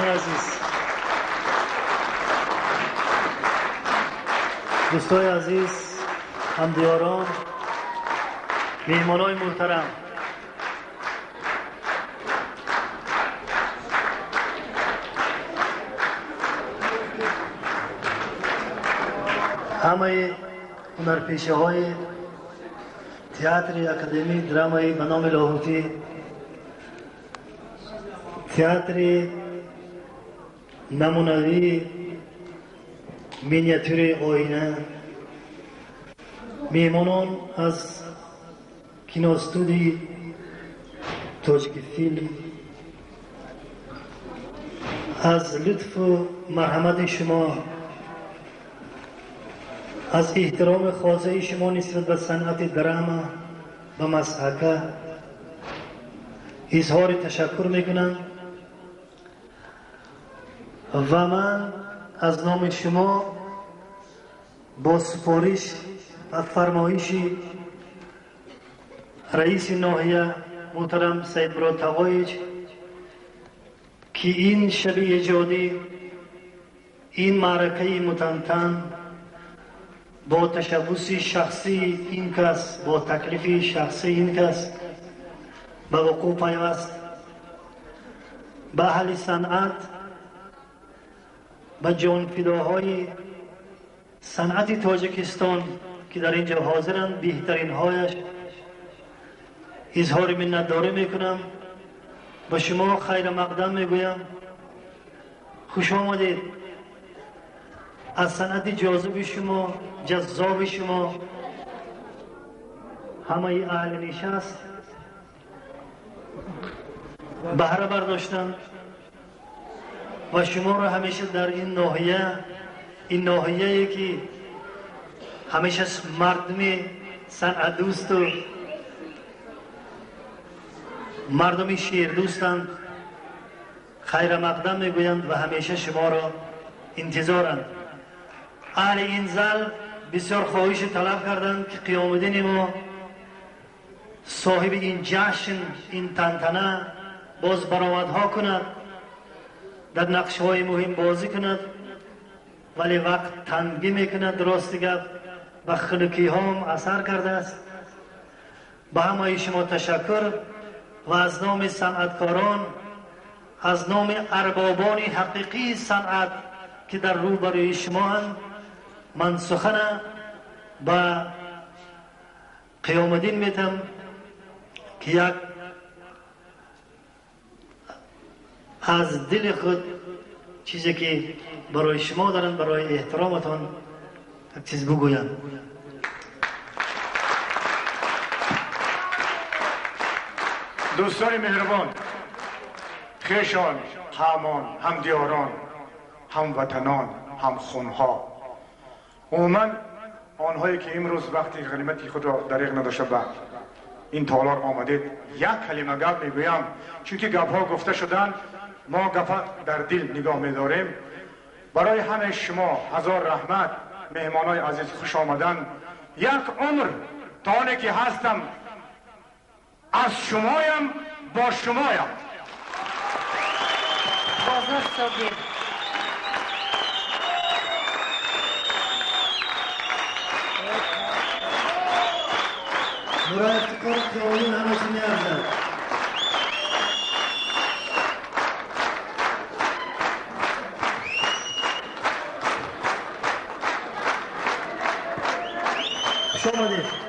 Дӯстони азиз, дӯстои азиз, ҳамдиёрон, меҳмонои муҳтарам, ҳамаи ҳунарпешаҳои театри академии драмаи ба номи Лоҳутӣ, театри намунавии миниатюри оина, меҳмонон аз киностудии Тоҷикфилм, аз лутфу марҳамати шумо, аз эҳтироми хосаи шумо нисбат ба санъати драма, ба масҳака изҳори ташаккур мекунам ва ман аз номи шумо бо супориш ва фармоиши раиси ноҳия муҳтарам Саидмурод Тағоич, ки ин шаби эҷодӣ, ин маъракаи мутантан бо ташаббуси шахсии ин кас, бо таклифи шахсии ин кас ба вуқӯъ пайваст, ба аҳли санъат, ба ҷонфидоҳои санъати Тоҷикистон, ки дар ин ҷо ҳозиранд, беҳтаринҳояш, изҳори миннатдорӣ мекунам. Ба шумо хайрмақдам мегӯям. Хуш омадед. Аз санъати ҷозиби шумо, ҷаззоби шумо ҳамаи аҳли нишаст баҳра бардоштанд ва шуморо ҳамеша дар ин ноҳия, ин ноҳияе ки ҳамеша мардуми санъатдӯсту мардуми шеърдӯстанд, хайрмақдам мегӯянд ва ҳамеша шуморо интизоранд. Аҳли ин зал бисёр хоҳишу талаб карданд, ки Қиёмуддини мо, соҳиби ин ҷашн, ин тантана, боз баромадҳо кунад, дар нақшҳои муҳим бозӣ кунад, вале вақт тангӣ мекунад, рости гап ба хунукиҳом асар кардааст. Ба ҳамаи шумо ташаккур ва аз номи санъаткорон, аз номи арбобони ҳақиқии санъат, ки дар рӯбарӯи шумоанд, ман сухана ба Қиёмуддин метам, ки як аз дили худ чизе ки барои шумо доранд, барои эҳтироматон як чиз бигӯянд. Дӯстони меҳрубон, хешон, ҳамон, ҳамдиёрон, ҳамватанон, ҳамхунҳо, умуман онҳое ки имрӯз вақти ғанимати худро дариғ надошта ба ин толор омадед, як калима гап мегӯям, чунки гапҳо гуфта шуданд, мо гапа дар дил нигоҳ медорем. Барои ҳамаи шумо ҳазор раҳмат, меҳмонои азиз, хуш омадан. Як умр то оне ки ҳастам аз шумоям, бо шумоям. Бозор Собир. Мурод Ифтихор Қиёмуддин ҳамааш меарзад. Хуш омадед.